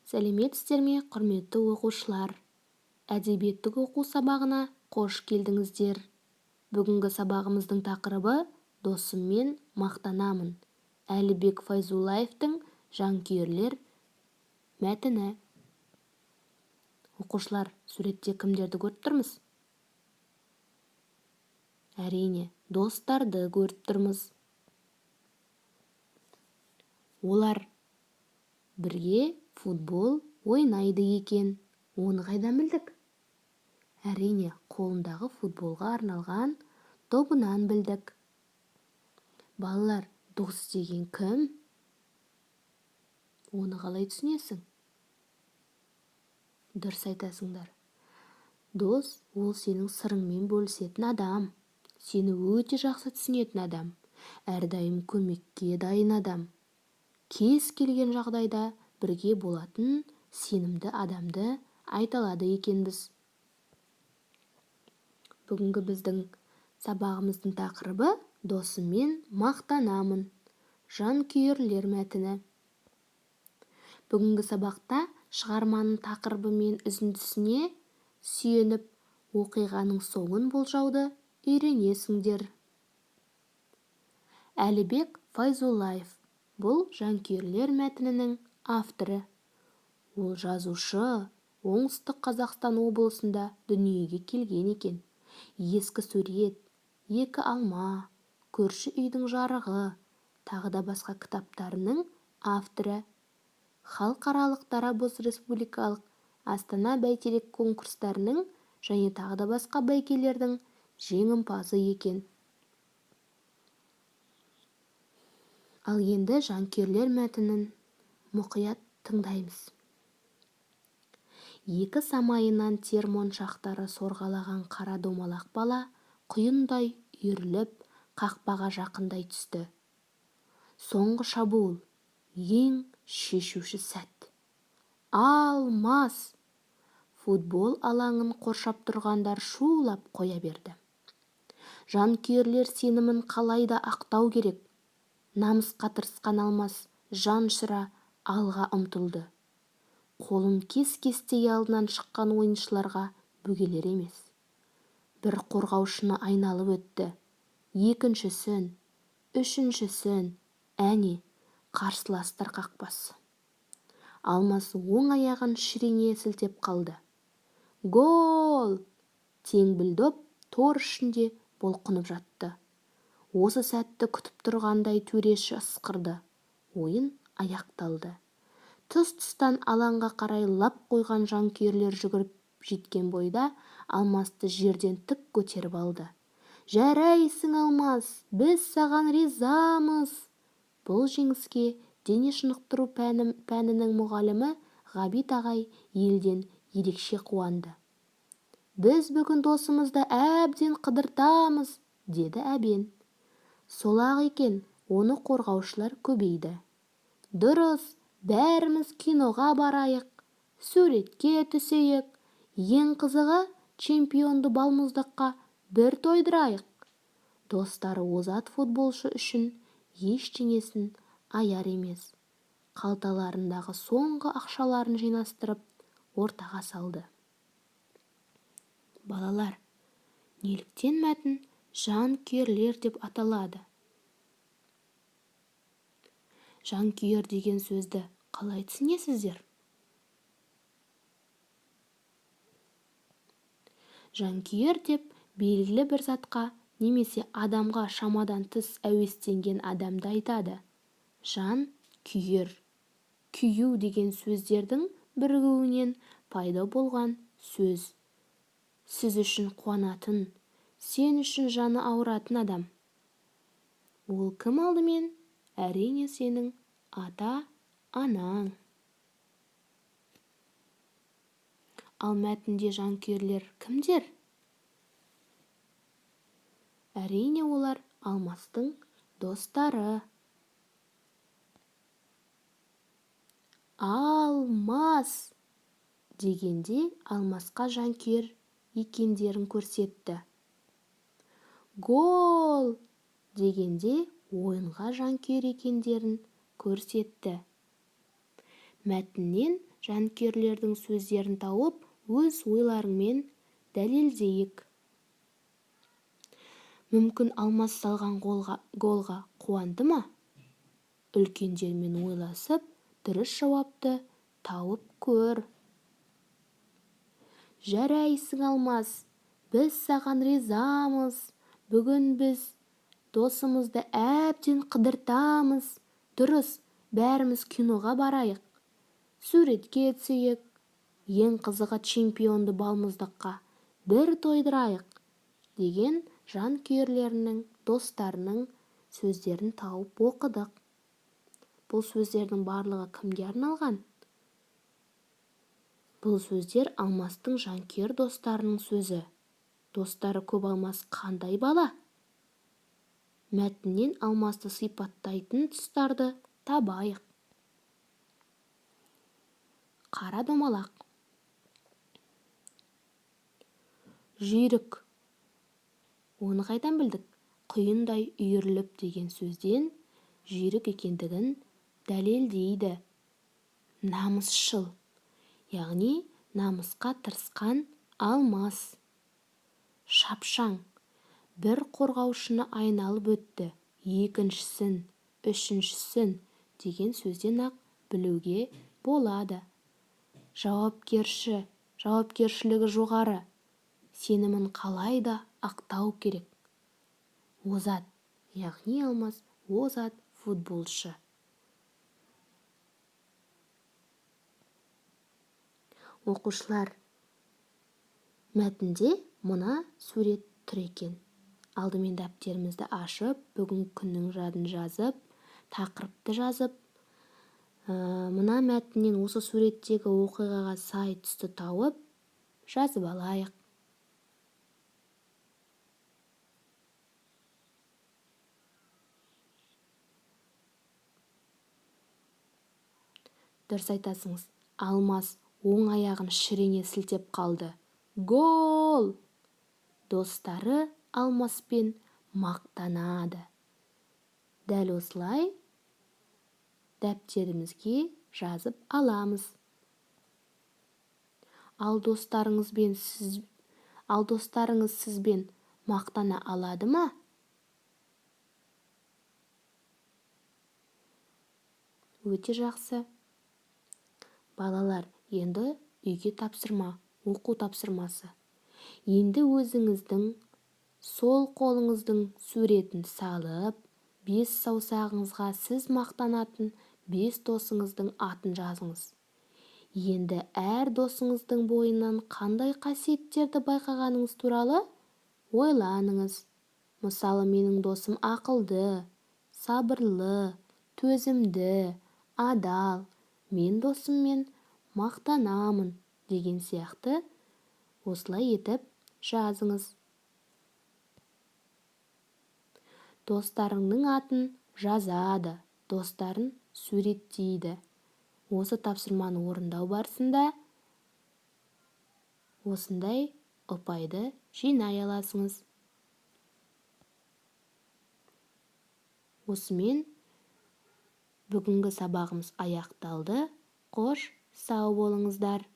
Сәлеметсіздер ме, құрметті оқушылар! Әдебиеттік оқу сабағына қош келдіңіздер. Бүгінгі сабағымыздың тақырыбы «Досыммен мақтанамын». Әлібек Файзуллаевтың «Жанкүйерлер» мәтіні. Оқушылар, суретте кімдерді көріп тұрмыз? Әрине, достарды көріп тұрмыз. Олар бірге футбол ойнайды екен. Оны қайдан білдік? Әрине, қолындағы футболға арналған добынан білдік. Балалар, дос деген кім? Оны қалай түсінесің? Дұрыс айтасыңдар. Дос ол сенің сырыңмен бөлісетін адам, сені өте жақсы түсінетін адам, әрдайым көмекке дайын адам. Кез келген жағдайда бірге болатын сенімді адамды айта алады екенбіз. Бүгінгі біздің сабағымыздың тақырыбы «Досыммен мақтанамын». Жанкүйерлер мәтіні. Бүгінгі сабақта шығарманың тақырыбы мен үзіндісіне сүйеніп, оқиғаның соңын болжауды үйренесіңдер. Әлібек Файзуллаев бұл «Жанкүйерлер» мәтінінің авторы. Ол жазушы, Оңтүстік Қазақстан облысында дүниеге келген екен. Ескі сурет, Екі алма, Көрші үйдің жарығы, тағы да басқа кітаптарының авторы. Халықаралық Дарабоз, республикалық Астана бәйтерек конкурстарының және тағы да басқа бәйгелердің жеңімпазы екен. Ал енді «Жанкүйерлер» мәтінін мұқият тыңдаймыз. Екі самайынан тер моншақтары сорғалаған қара домалақ бала құйындай үйіріліп, қақпаға жақындай түсті. Соңғы шабуыл, ең шешуші сәт. Алмас! Футбол алаңын қоршап тұрғандар шулап қоя берді. Жанкүйерлер сенімін қалай да ақтау керек. Намысқа тырысқан Алмас жанұшыра алға ұмтылды. Қолын кес-кестей алдынан шыққан ойыншыларға бөгелер емес. Бір қорғаушыны айналып өтті. Екіншісін, үшіншісін, әне, қарсыластар қақпасы. Алмас оң аяғын шірене сілтеп қалды. Гол! Теңбіл доп тор ішінде бұлқынып жатты. Осы сәтті күтіп тұрғандай төреші ысқырды. Ойын аяқталды. Тұс-тұстан алаңға қарай лап қойған жанкүйерлер жүгіріп жеткен бойда Алмасты жерден тік көтеріп алды. Жарайсың, Алмас! Біз саған ризамыз! Бұл жеңіске дене шынықтыру пәнінің мұғалімі Ғабит ағай елден ерекше қуанды. Біз бүгін досымызды әбден қыдыртамыз, деді Әбен. Сол-ақ екен, оны қорғаушылар көбейді. Дұрыс, бәріміз киноға барайық, суретке түсейік, ең қызығы чемпионды балмұздаққа бір тойдырайық. Достары озат футболшы үшін ештеңесін аяр емес. Қалталарындағы соңғы ақшаларын жинастырып, ортаға салды. Балалар, неліктен мәтін «Жанкүйерлер» деп аталады? Жанкүйер деген сөзді қалай түсінесіздер? Жанкүйер деп белгілі бір затқа немесе адамға шамадан тыс әуестенген адамды айтады. Жан күйер, күю деген сөздердің бірігуінен пайда болған сөз. Сіз үшін қуанатын, сен үшін жаны ауыратын адам. Ол кім алдымен? Әрине, сенің ата-анаң. Ал мәтінде жанкүйерлер кімдер? Әрине, олар Алмастың достары. Алмас! Дегенде Алмасқа жанкүйер екендерін көрсетті. Гол! Дегенде ойынға жанкүйер екендерін көрсетті. Мәтіннен Жанкүйерлердің сөздерін тауып, өз ойларыңмен дәлелдейік. Мүмкін Алмас салған голға қуанды ма? Үлкендермен ойласып, дұрыс жауапты тауып көр. Жарайсың, Алмас, біз саған ризамыз. Бүгін біз досымызды әбден қыдыртамыз. Дұрыс, бәріміз киноға барайық. Суретке түсейік. Ең қызығы чемпионды балмұздаққа бір тойдырайық, деген жанкүйерлерінің, достарының сөздерін тауып оқыдық. Бұл сөздердің барлығы кімге арналған? Бұл сөздер Алмастың жанкүйер достарының сөзі. Достары көп Алмас қандай бала? Мәтіннен Алмасты сипаттайтын тұстарды табайық. Қара домалақ. Жүйрік. Оны қайдан білдік? Құйындай үйіріліп деген сөзден жүйрік екендігін дәлелдейді. Намысшыл, яғни намысқа тырысқан Алмас. Шапшаң, бір қорғаушыны айналып өтті, екіншісін, үшіншісін деген сөзден-ақ білуге болады. Жауапкершілігі жоғары, сенімін қалай да ақтау керек. Озат, яғни Алмас озат футболшы. Оқушылар, мәтінде мына сурет тұр екен. Алдымен дәптерімізді ашып, бүгінгі күннің жадын жазып, тақырыпты жазып, мына мәтіннен осы суреттегі оқиғаға сай түсті тауып, жазып алайық. Дұрыс айтасыңыз, Алмас оң аяғын шірене сілтеп қалды. Гол! Достары Алмаспен мақтанады. Дәл осылай дәптерімізге жазып аламыз. Ал достарыңыз сізбен мақтана алады ма? Өте жақсы. Балалар, енді үйге тапсырма, оқу тапсырмасы. Енді өзіңіздің сол қолыңыздың суретін салып, 5 саусағыңызға сіз мақтанатын 5 досыңыздың атын жазыңыз. Енді әр досыңыздың бойынан қандай қасиеттерді байқағаныңыз туралы ойланыңыз. Мысалы, менің досым ақылды, сабырлы, төзімді, адал, мен досыммен мақтанамын деген сияқты осылай етіп жазыңыз. Достарыңның атын жазады, достарын суреттейді. Осы тапсырманы орындау барысында осындай ұпайды жинай аласыңыз. Осымен бүгінгі сабағымыз аяқталды. Қош, сау болыңыздар.